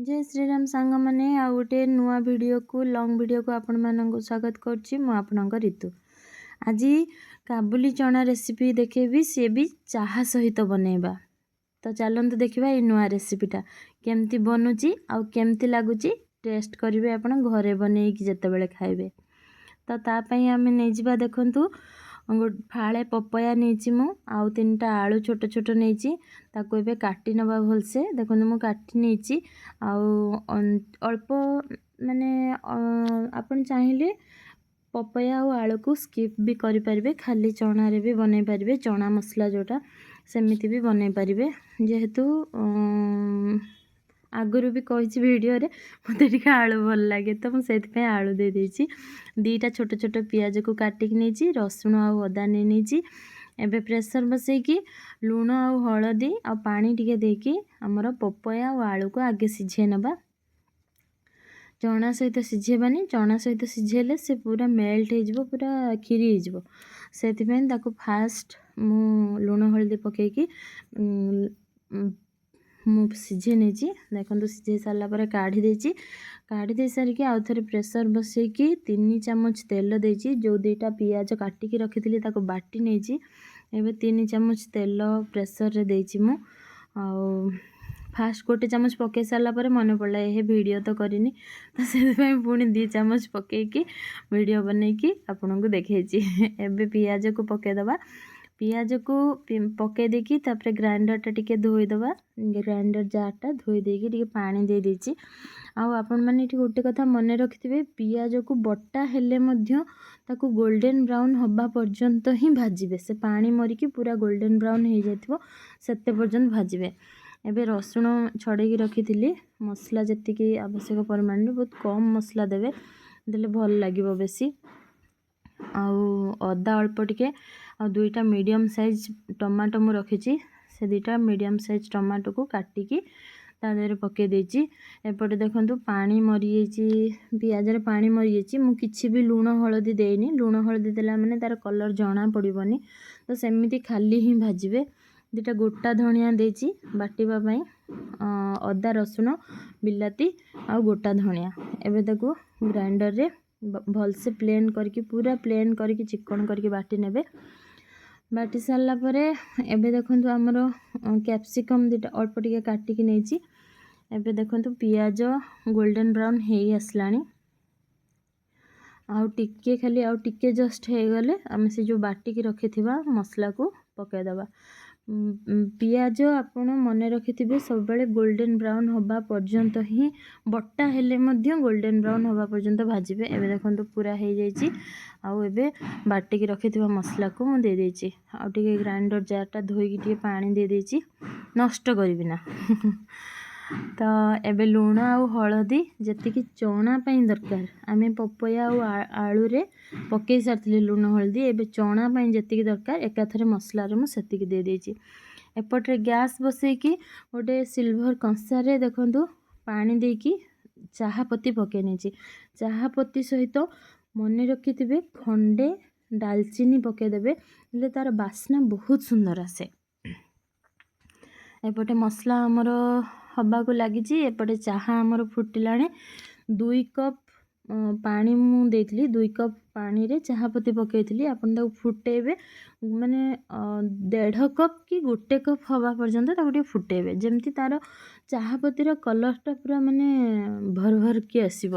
ଜୟ ଶ୍ରୀରାମ ସାଙ୍ଗମାନେ, ଆଉ ଗୋଟେ ନୂଆ ଭିଡ଼ିଓକୁ, ଲଙ୍ଗ୍ ଭିଡ଼ିଓକୁ ଆପଣମାନଙ୍କୁ ସ୍ୱାଗତ କରୁଛି। ମୁଁ ଆପଣଙ୍କ ରିତୁ। ଆଜି କାବୁଲି ଚଣା ରେସିପି ଦେଖେଇବି, ସିଏ ବି ଚାହା ସହିତ ବନେଇବା। ତ ଚାଲନ୍ତୁ ଦେଖିବା ଏଇ ନୂଆ ରେସିପିଟା କେମିତି ବନୁଛି ଆଉ କେମିତି ଲାଗୁଛି। ଟେଷ୍ଟ କରିବେ ଆପଣ ଘରେ ବନେଇକି ଯେତେବେଳେ ଖାଇବେ। ତ ତା ପାଇଁ ଆମେ ନେଇଯିବା, ଦେଖନ୍ତୁ, ଫାଳେ ପପୟା ନେଇଛି ମୁଁ ଆଉ 3ଟା ଆଳୁ ଛୋଟ ଛୋଟ ନେଇଛି। ତାକୁ ଏବେ କାଟି ନେବା ଭଲସେ। ଦେଖନ୍ତୁ, ମୁଁ କାଟି ନେଇଛି। ଆଉ ଅଳ୍ପ, ମାନେ ଆପଣ ଚାହିଁଲେ ପପୟା ଆଉ ଆଳୁକୁ ସ୍କିପ୍ ବି କରିପାରିବେ, ଖାଲି ଚଣାରେ ବି ବନେଇ ପାରିବେ। ଚଣା ମସଲା ଯେଉଁଟା, ସେମିତି ବି ବନେଇ ପାରିବେ। ଯେହେତୁ ଆଗରୁ ବି କହିଛି ଭିଡ଼ିଓରେ, ମୋତେ ଟିକେ ଆଳୁ ଭଲ ଲାଗେ, ତ ମୁଁ ସେଇଥିପାଇଁ ଆଳୁ ଦେଇଦେଇଛି। 2ଟା ଛୋଟ ଛୋଟ ପିଆଜକୁ କାଟିକି ନେଇଛି, ରସୁଣ ଆଉ ଅଦା ନେଇ ନେଇଛି। ଏବେ ପ୍ରେସର୍ ବସେଇକି ଲୁଣ ଆଉ ହଳଦୀ ଆଉ ପାଣି ଟିକେ ଦେଇକି ଆମର ପପୟା ଆଉ ଆଳୁକୁ ଆଗେ ସିଝେଇ ନେବା। ଚଣା ସହିତ ସିଝେଇବାନି। ଚଣା ସହିତ ସିଝେଇଲେ ସେ ପୁରା ମେଲ୍ଟ ହେଇଯିବ, ପୁରା ଖିରି ହେଇଯିବ। ସେଥିପାଇଁ ତାକୁ ଫାଷ୍ଟ ମୁଁ ଲୁଣ ହଳଦୀ ପକାଇକି ମୁଁ ସିଝେଇ ନେଇଛି। ଦେଖନ୍ତୁ, ସିଝେଇ ସାରିଲା ପରେ କାଢ଼ି ଦେଇଛି। କାଢ଼ି ଦେଇ ସାରିକି ଆଉ ଥରେ ପ୍ରେସର୍ ବସେଇକି 3 ଚାମଚ ତେଲ ଦେଇଛି। ଯେଉଁ 2ଟା ପିଆଜ କାଟିକି ରଖିଥିଲି, ତାକୁ ବାଟି ନେଇଛି। ଏବେ 3 ଚାମଚ ତେଲ ପ୍ରେସରରେ ଦେଇଛି ମୁଁ। ଆଉ ଫାଷ୍ଟ 1 ଚାମଚ ପକାଇ ସାରିଲା ପରେ ମନେ ପଡ଼ିଲା, ଏ ଭିଡ଼ିଓ ତ କରିନି। ତ ସେଥିପାଇଁ ପୁଣି 2 ଚାମଚ ପକାଇକି ଭିଡ଼ିଓ ବନେଇକି ଆପଣଙ୍କୁ ଦେଖେଇଛି। ଏବେ ପିଆଜକୁ ପକାଇଦେବା। ପିଆଜକୁ ପକାଇ ଦେଇକି ତାପରେ ଗ୍ରାଇଣ୍ଡରଟା ଟିକେ ଧୋଇଦେବା। ଗ୍ରାଇଣ୍ଡର ଜାର୍ଟା ଧୋଇ ଦେଇକି ଟିକେ ପାଣି ଦେଇ ଦେଇଛି। ଆଉ ଆପଣମାନେ ଏଠି ଗୋଟେ କଥା ମନେ ରଖିଥିବେ, ପିଆଜକୁ ବଟା ହେଲେ ମଧ୍ୟ ତାକୁ ଗୋଲ୍ଡେନ୍ ବ୍ରାଉନ୍ ହେବା ପର୍ଯ୍ୟନ୍ତ ହିଁ ଭାଜିବେ। ସେ ପାଣି ମରିକି ପୁରା ଗୋଲ୍ଡେନ୍ ବ୍ରାଉନ୍ ହେଇଯାଇଥିବ, ସେତେ ପର୍ଯ୍ୟନ୍ତ ଭାଜିବେ। ଏବେ ରସୁଣ ଛଡ଼େଇକି ରଖିଥିଲି। ମସଲା ଯେତିକି ଆବଶ୍ୟକ ପରିମାଣରେ, ବହୁତ କମ୍ ମସଲା ଦେବେ, ଦେଲେ ଭଲ ଲାଗିବ ବେଶୀ। ଆଉ ଅଦା ଅଳ୍ପ ଟିକେ ଆଉ 2ଟା ମିଡ଼ିୟମ୍ ସାଇଜ୍ ଟମାଟୋ ମୁଁ ରଖିଛି। ସେ 2ଟା ମିଡ଼ିୟମ୍ ସାଇଜ୍ ଟମାଟୋକୁ କାଟିକି ତା ଦେହରେ ପକାଇ ଦେଇଛି। ଏପଟେ ଦେଖନ୍ତୁ, ପାଣି ମରିଯାଇଛି, ପିଆଜରେ ପାଣି ମରିଯାଇଛି। ମୁଁ କିଛି ବି ଲୁଣ ହଳଦୀ ଦେଇନି। ଲୁଣ ହଳଦୀ ଦେଲା ମାନେ ତା'ର କଲର୍ ଜଣା ପଡ଼ିବନି, ତ ସେମିତି ଖାଲି ହିଁ ଭାଜିବେ। 2ଟା ଗୋଟା ଧଣିଆ ଦେଇଛି ବାଟିବା ପାଇଁ। ଅଦା, ରସୁଣ, ବିଲାତି ଆଉ ଗୋଟା ଧଣିଆ। ଏବେ ତାକୁ ଗ୍ରାଇଣ୍ଡରରେ ଭଲସେ ପ୍ଲେନ୍ କରିକି, ପୁରା ପ୍ଲେନ୍ କରିକି, ଚିକଣ କରିକି ବାଟି ନେବେ। ବାଟି ସାରିଲା ପରେ ଏବେ ଦେଖନ୍ତୁ, ଆମର କ୍ୟାପ୍ସିକମ୍ 2ଟା ଅଳ୍ପ ଟିକେ କାଟିକି ନେଇଛି। ଏବେ ଦେଖନ୍ତୁ, ପିଆଜ ଗୋଲ୍ଡେନ୍ ବ୍ରାଉନ୍ ହେଇ ଆସିଲାଣି। ଆଉ ଟିକେ ଖାଲି, ଆଉ ଟିକେ ଜଷ୍ଟ ହେଇଗଲେ ଆମେ ସେ ଯେଉଁ ବାଟିକି ରଖିଥିବା ମସଲାକୁ ପକାଇଦେବା। ପିଆଜ ଆପଣ ମନେ ରଖିଥିବେ, ସବୁବେଳେ ଗୋଲ୍ଡେନ୍ ବ୍ରାଉନ୍ ହେବା ପର୍ଯ୍ୟନ୍ତ ହିଁ, ବଟା ହେଲେ ମଧ୍ୟ ଗୋଲ୍ଡେନ୍ ବ୍ରାଉନ୍ ହେବା ପର୍ଯ୍ୟନ୍ତ ଭାଜିବେ। ଏବେ ଦେଖନ୍ତୁ, ପୁରା ହେଇଯାଇଛି। ଆଉ ଏବେ ବାଟିକି ରଖିଥିବା ମସଲାକୁ ମୁଁ ଦେଇଦେଇଛି। ଆଉ ଟିକେ ଗ୍ରାଇଣ୍ଡର ଜାର୍ଟା ଧୋଇକି ଟିକେ ପାଣି ଦେଇଦେଇଛି, ନଷ୍ଟ କରିବି ନା। ତ ଏବେ ଲୁଣ ଆଉ ହଳଦୀ ଯେତିକି ଚଣା ପାଇଁ ଦରକାର। ଆମେ ପପୟା ଆଉ ଆଳୁରେ ପକାଇ ସାରିଥିଲି ଲୁଣ ହଳଦୀ। ଏବେ ଚଣା ପାଇଁ ଯେତିକି ଦରକାର, ଏକାଥରେ ମସଲାରେ ମୁଁ ସେତିକି ଦେଇଦେଇଛି। ଏପଟରେ ଗ୍ୟାସ୍ ବସେଇକି ଗୋଟେ ସିଲଭର କଂସାରେ ଦେଖନ୍ତୁ, ପାଣି ଦେଇକି ଚାହା ପତି ପକାଇ ନେଇଛି। ଚାହା ପତି ସହିତ ମନେ ରଖିଥିବେ, ଖଣ୍ଡେ ଡାଲଚିନି ପକାଇଦେବେ, ହେଲେ ତା'ର ବାସ୍ନା ବହୁତ ସୁନ୍ଦର ଆସେ। ଏପଟେ ମସଲା ଆମର ହେବାକୁ ଲାଗିଛି, ଏପଟେ ଚାହା ଆମର ଫୁଟିଲାଣି। 2 କପ୍ ପାଣି ମୁଁ ଦେଇଥିଲି। 2 କପ୍ ପାଣିରେ ଚାହା ପତି ପକାଇଥିଲି। ଆପଣ ତାକୁ ଫୁଟେଇବେ, ମାନେ ଦେଢ଼ କପ୍ କି 1 କପ୍ ହେବା ପର୍ଯ୍ୟନ୍ତ ତାକୁ ଟିକେ ଫୁଟେଇବେ, ଯେମିତି ତା'ର ଚାହା ପତିର କଲର୍ଟା ପୁରା ମାନେ ଭର ଭରକି ଆସିବ,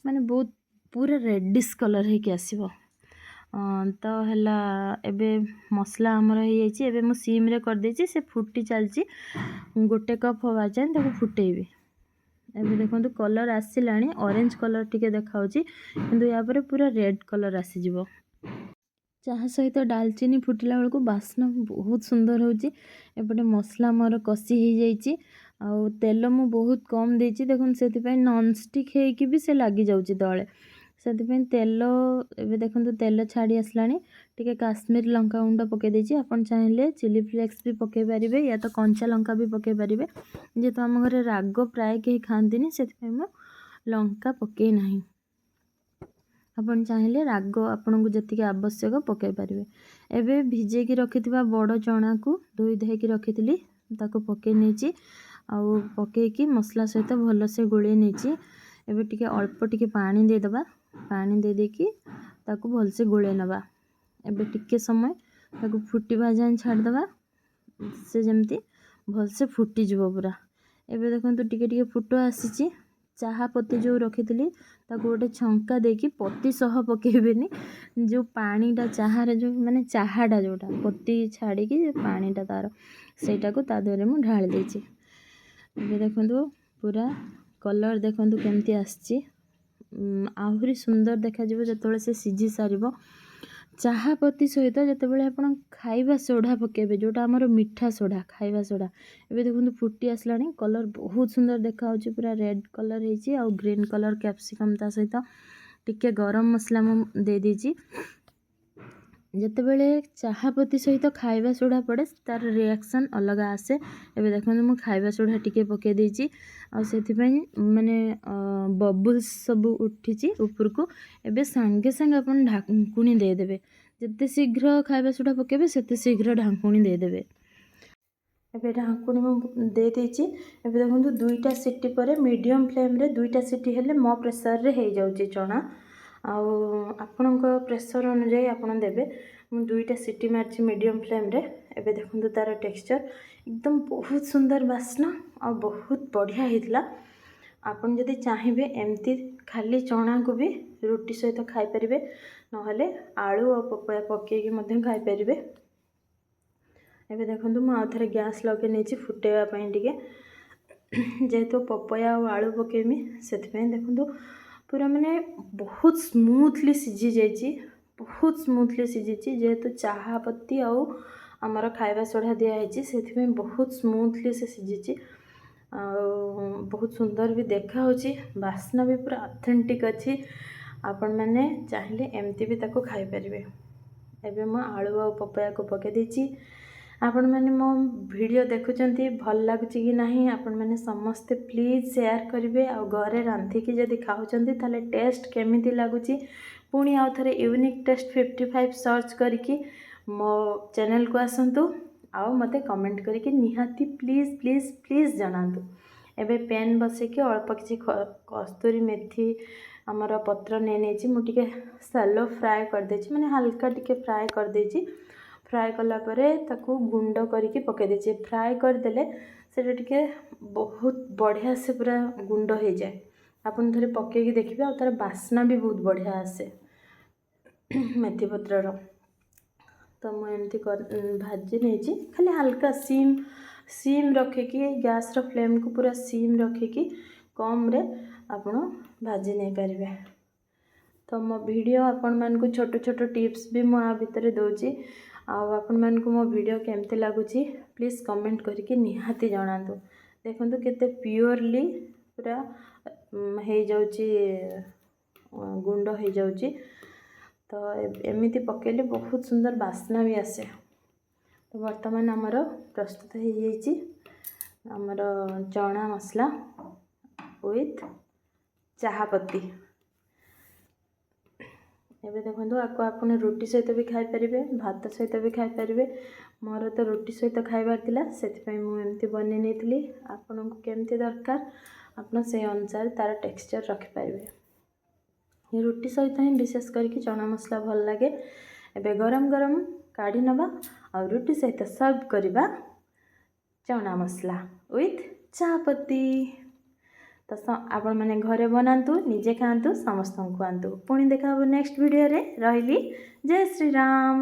ମାନେ ବହୁତ ପୁରା ରେଡ଼ିସ୍ କଲର୍ ହେଇକି ଆସିବ। ତ ହେଲା, ଏବେ ମସଲା ଆମର ହେଇଯାଇଛି। ଏବେ ମୁଁ ସିମ୍ରେ କରିଦେଇଛି, ସେ ଫୁଟି ଚାଲିଛି। 1 କପ୍ ହେବା ଯାଏଁ ତାକୁ ଫୁଟେଇବି। ଏବେ ଦେଖନ୍ତୁ, କଲର୍ ଆସିଲାଣି, ଅରେଞ୍ଜ କଲର୍ ଟିକେ ଦେଖାଉଛି, କିନ୍ତୁ ୟା ପରେ ପୁରା ରେଡ଼୍ କଲର୍ ଆସିଯିବ। ଚାହା ସହିତ ଡାଲଚିନି ଫୁଟିଲା ବେଳକୁ ବାସ୍ନା ବହୁତ ସୁନ୍ଦର ହେଉଛି। ଏପଟେ ମସଲା ମୋର କଷି ହେଇଯାଇଛି ଆଉ ତେଲ ମୁଁ ବହୁତ କମ୍ ଦେଇଛି। ଦେଖନ୍ତୁ, ସେଥିପାଇଁ ନନଷ୍ଟିକ୍ ହେଇକି ବି ସେ ଲାଗିଯାଉଛି ତଳେ। ସେଥିପାଇଁ ତେଲ, ଏବେ ଦେଖନ୍ତୁ, ତେଲ ଛାଡ଼ି ଆସିଲାଣି। ଟିକେ କାଶ୍ମୀର ଲଙ୍କା ଗୁଣ୍ଡ ପକାଇ ଦେଇଛି। ଆପଣ ଚାହିଁଲେ ଚିଲି ଫ୍ଲେକ୍ସ ବି ପକାଇ ପାରିବେ, ୟା ତ କଞ୍ଚା ଲଙ୍କା ବି ପକାଇ ପାରିବେ। ଯେହେତୁ ଆମ ଘରେ ରାଗ ପ୍ରାୟ କେହି ଖାଆନ୍ତିନି, ସେଥିପାଇଁ ମୁଁ ଲଙ୍କା ପକାଇ ନାହିଁ। ଆପଣ ଚାହିଁଲେ ରାଗ ଆପଣଙ୍କୁ ଯେତିକି ଆବଶ୍ୟକ ପକାଇ ପାରିବେ। ଏବେ ଭିଜେଇକି ରଖିଥିବା ବଡ଼ ଚଣାକୁ ଧୋଇ ଧାଇକି ରଖିଥିଲି, ତାକୁ ପକାଇ ନେଇଛି। ଆଉ ପକାଇକି ମସଲା ସହିତ ଭଲସେ ଗୋଳେଇ ନେଇଛି। ଏବେ ଟିକେ ଅଳ୍ପ ଟିକେ ପାଣି ଦେଇଦେବା। ପାଣି ଦେଇଦେଇକି ତାକୁ ଭଲସେ ଗୋଳେଇ ନେବା। ଏବେ ଟିକେ ସମୟ ତାକୁ ଫୁଟିବା ଯାଏଁ ଛାଡ଼ିଦେବା, ସେ ଯେମିତି ଭଲସେ ଫୁଟିଯିବ ପୁରା। ଏବେ ଦେଖନ୍ତୁ, ଟିକେ ଟିକେ ଫୁଟ ଆସିଛି। ଚାହା ପତି ଯେଉଁ ରଖିଥିଲି, ତାକୁ ଗୋଟେ ଛଙ୍କା ଦେଇକି, ପତି ସହ ପକାଇବେନି, ଯେଉଁ ପାଣିଟା ଚାହାରେ ଯେଉଁ ମାନେ ଚାହାଟା ଯେଉଁଟା ପତି ଛାଡ଼ିକି ପାଣିଟା ତା'ର, ସେଇଟାକୁ ତା ଦେହରେ ମୁଁ ଢାଳି ଦେଇଛି। ଏବେ ଦେଖନ୍ତୁ, ପୁରା କଲର୍ ଦେଖନ୍ତୁ କେମିତି ଆସିଛି। ଆହୁରି ସୁନ୍ଦର ଦେଖାଯିବ ଯେତେବେଳେ ସେ ସିଝି ସାରିବ। ଚାହା ପତି ସହିତ ଯେତେବେଳେ ଆପଣ ଖାଇବା ସୋଢ଼ା ପକାଇବେ, ଯେଉଁଟା ଆମର ମିଠା ସୋଢ଼ା, ଖାଇବା ସୋଢ଼ା। ଏବେ ଦେଖନ୍ତୁ, ଫୁଟି ଆସିଲାଣି। କଲର୍ ବହୁତ ସୁନ୍ଦର ଦେଖାହେଉଛି, ପୁରା ରେଡ଼୍ କଲର୍ ହେଇଛି ଆଉ ଗ୍ରୀନ୍ କଲର୍ କ୍ୟାପ୍ସିକମ୍। ତା ସହିତ ଟିକେ ଗରମ ମସଲା ମୁଁ ଦେଇଦେଇଛି। ଯେତେବେଳେ ଚାହା ପତି ସହିତ ଖାଇବା ସୋଢ଼ା ପଡ଼େ, ତା'ର ରିଆକ୍ସନ୍ ଅଲଗା ଆସେ। ଏବେ ଦେଖନ୍ତୁ, ମୁଁ ଖାଇବା ସୋଢ଼ା ଟିକେ ପକାଇ ଦେଇଛି ଆଉ ସେଥିପାଇଁ ମାନେ ବବୁଲ୍ସ ସବୁ ଉଠିଛି ଉପରକୁ। ଏବେ ସାଙ୍ଗେ ସାଙ୍ଗେ ଆପଣ ଢାଙ୍କୁଣୀ ଦେଇଦେବେ। ଯେତେ ଶୀଘ୍ର ଖାଇବା ସୋଢ଼ା ପକାଇବେ, ସେତେ ଶୀଘ୍ର ଢାଙ୍କୁଣୀ ଦେଇଦେବେ। ଏବେ ଢାଙ୍କୁଣୀ ମୁଁ ଦେଇଦେଇଛି। ଏବେ ଦେଖନ୍ତୁ, ଦୁଇଟା ସିଟି ପରେ, ମିଡ଼ିୟମ୍ ଫ୍ଲେମ୍ରେ ଦୁଇଟା ସିଟି ହେଲେ ମୋ ପ୍ରେସରରେ ହେଇଯାଉଛି ଚଣା। ଆଉ ଆପଣଙ୍କ ପ୍ରେସର୍ ଅନୁଯାୟୀ ଆପଣ ଦେବେ। ମୁଁ ଦୁଇଟା ସିଟି ମାରିଛି ମିଡ଼ିୟମ୍ ଫ୍ଲେମ୍ରେ। ଏବେ ଦେଖନ୍ତୁ ତା'ର ଟେକ୍ସଚର୍, ଏକଦମ ବହୁତ ସୁନ୍ଦର ବାସ୍ନା ଆଉ ବହୁତ ବଢ଼ିଆ ହେଇଥିଲା। ଆପଣ ଯଦି ଚାହିଁବେ, ଏମିତି ଖାଲି ଚଣାକୁ ବି ରୁଟି ସହିତ ଖାଇପାରିବେ, ନହେଲେ ଆଳୁ ଆଉ ପପୟା ପକାଇକି ମଧ୍ୟ ଖାଇପାରିବେ। ଏବେ ଦେଖନ୍ତୁ, ମୁଁ ଆଉ ଥରେ ଗ୍ୟାସ୍ ଲଗାଇ ନେଇଛି ଫୁଟାଇବା ପାଇଁ ଟିକେ। ଯେହେତୁ ପପୟା ଆଉ ଆଳୁ ପକାଇମି, ସେଥିପାଇଁ ଦେଖନ୍ତୁ, ପୁରା ମାନେ ବହୁତ ସ୍ମୁଥଲି ସିଝି ଯାଇଛି, ବହୁତ ସ୍ମୁଥଲି ସିଝିଛି। ଯେହେତୁ ଚାହା ପତି ଆଉ ଆମର ଖାଇବା ସୋଢ଼ା ଦିଆହେଇଛି, ସେଥିପାଇଁ ବହୁତ ସ୍ମୁଥଲି ସେ ସିଝିଛି ଆଉ ବହୁତ ସୁନ୍ଦର ବି ଦେଖାହେଉଛି। ବାସ୍ନା ବି ପୁରା ଅଥେଣ୍ଟିକ୍ ଅଛି। ଆପଣମାନେ ଚାହିଁଲେ ଏମିତି ବି ତାକୁ ଖାଇପାରିବେ। ଏବେ ମୁଁ ଆଳୁ ଆଉ ପପୟାକୁ ପକାଇ ଦେଇଛି। ଆପଣମାନେ ମୋ ଭିଡ଼ିଓ ଦେଖୁଛନ୍ତି, ଭଲ ଲାଗୁଛି କି ନାହିଁ, ଆପଣମାନେ ସମସ୍ତେ ପ୍ଲିଜ୍ ସେୟାର କରିବେ। ଆଉ ଘରେ ରାନ୍ଧିକି ଯଦି ଖାଉଛନ୍ତି, ତାହେଲେ ଟେଷ୍ଟ କେମିତି ଲାଗୁଛି, ପୁଣି ଆଉ ଥରେ ୟୁନିକ୍ ଟେଷ୍ଟ 55 ସର୍ଚ୍ଚ କରିକି ମୋ ଚ୍ୟାନେଲକୁ ଆସନ୍ତୁ ଆଉ ମୋତେ କମେଣ୍ଟ କରିକି ନିହାତି ପ୍ଲିଜ୍ ପ୍ଲିଜ୍ ପ୍ଲିଜ୍ ଜଣାନ୍ତୁ। ଏବେ ପ୍ୟାନ୍ ବସେଇକି ଅଳ୍ପ କିଛି କସ୍ତୁରୀ ମେଥି ଆମର ପତ୍ର ନେଇ ନେଇଛି। ମୁଁ ଟିକେ ସାଲୋ ଫ୍ରାଏ କରିଦେଇଛି, ମାନେ ହାଲକା ଟିକେ ଫ୍ରାଏ କରିଦେଇଛି। ଫ୍ରାଏ କଲା ପରେ ତାକୁ ଗୁଣ୍ଡ କରିକି ପକାଇ ଦେଇଛି। ଫ୍ରାଏ କରିଦେଲେ ସେଇଟା ଟିକେ ବହୁତ ବଢ଼ିଆ ସେ ପୁରା ଗୁଣ୍ଡ ହେଇଯାଏ। ଆପଣ ଥରେ ପକାଇକି ଦେଖିବେ ଆଉ ତା'ର ବାସ୍ନା ବି ବହୁତ ବଢ଼ିଆ ଆସେ ମେଥି ପତ୍ରର। ତ ମୁଁ ଏମିତି ଭାଜି ନେଇଛି। ଖାଲି ହାଲକା ସିମ୍ ସିମ୍ ରଖିକି, ଗ୍ୟାସ୍ର ଫ୍ଲେମ୍କୁ ପୁରା ସିମ୍ ରଖିକି କମ୍ରେ ଆପଣ ଭାଜି ନେଇପାରିବେ। ତ ମୋ ଭିଡ଼ିଓ ଆପଣମାନଙ୍କୁ ଛୋଟ ଛୋଟ ଟିପ୍ସ ବି ମୁଁ ଆ ଭିତରେ ଦେଉଛି। ଆଉ ଆପଣମାନଙ୍କୁ ମୋ ଭିଡ଼ିଓ କେମିତି ଲାଗୁଛି, ପ୍ଲିଜ୍ କମେଣ୍ଟ କରିକି ନିହାତି ଜଣାନ୍ତୁ। ଦେଖନ୍ତୁ, କେତେ ପିଓରଲି ପୁରା ହେଇଯାଉଛି, ଗୁଣ୍ଡ ହେଇଯାଉଛି। ତ ଏମିତି ପକାଇଲେ ବହୁତ ସୁନ୍ଦର ବାସ୍ନା ବି ଆସେ। ତ ବର୍ତ୍ତମାନ ଆମର ପ୍ରସ୍ତୁତ ହେଇଯାଇଛି ଆମର ଚଣା ମସଲା ୱିଥ୍ ଚାହା ପତି। ଏବେ ଦେଖନ୍ତୁ, ଆକୁ ଆପଣ ରୁଟି ସହିତ ବି ଖାଇପାରିବେ, ଭାତ ସହିତ ବି ଖାଇପାରିବେ। ମୋର ତ ରୁଟି ସହିତ ଖାଇବାର ଥିଲା, ସେଥିପାଇଁ ମୁଁ ଏମିତି ବନେଇ ନେଇଥିଲି। ଆପଣଙ୍କୁ କେମିତି ଦରକାର, ଆପଣ ସେଇ ଅନୁସାରେ ତା'ର ଟେକ୍ସଚର୍ ରଖିପାରିବେ। ରୁଟି ସହିତ ହିଁ ବିଶେଷ କରିକି ଚଣା ମସଲା ଭଲ ଲାଗେ। ଏବେ ଗରମ ଗରମ କାଢ଼ି ନେବା ଆଉ ରୁଟି ସହିତ ସର୍ଭ କରିବା ଚଣା ମସଲା ୱିଥ୍ ଚା ପତି। ତ ଆପଣମାନେ ଘରେ ବନାନ୍ତୁ, ନିଜେ ଖାଆନ୍ତୁ, ସମସ୍ତଙ୍କୁ ଖୁଆନ୍ତୁ। ପୁଣି ଦେଖା ହେବ ନେକ୍ସଟ ଭିଡ଼ିଓରେ। ରହିଲି, ଜୟ ଶ୍ରୀରାମ।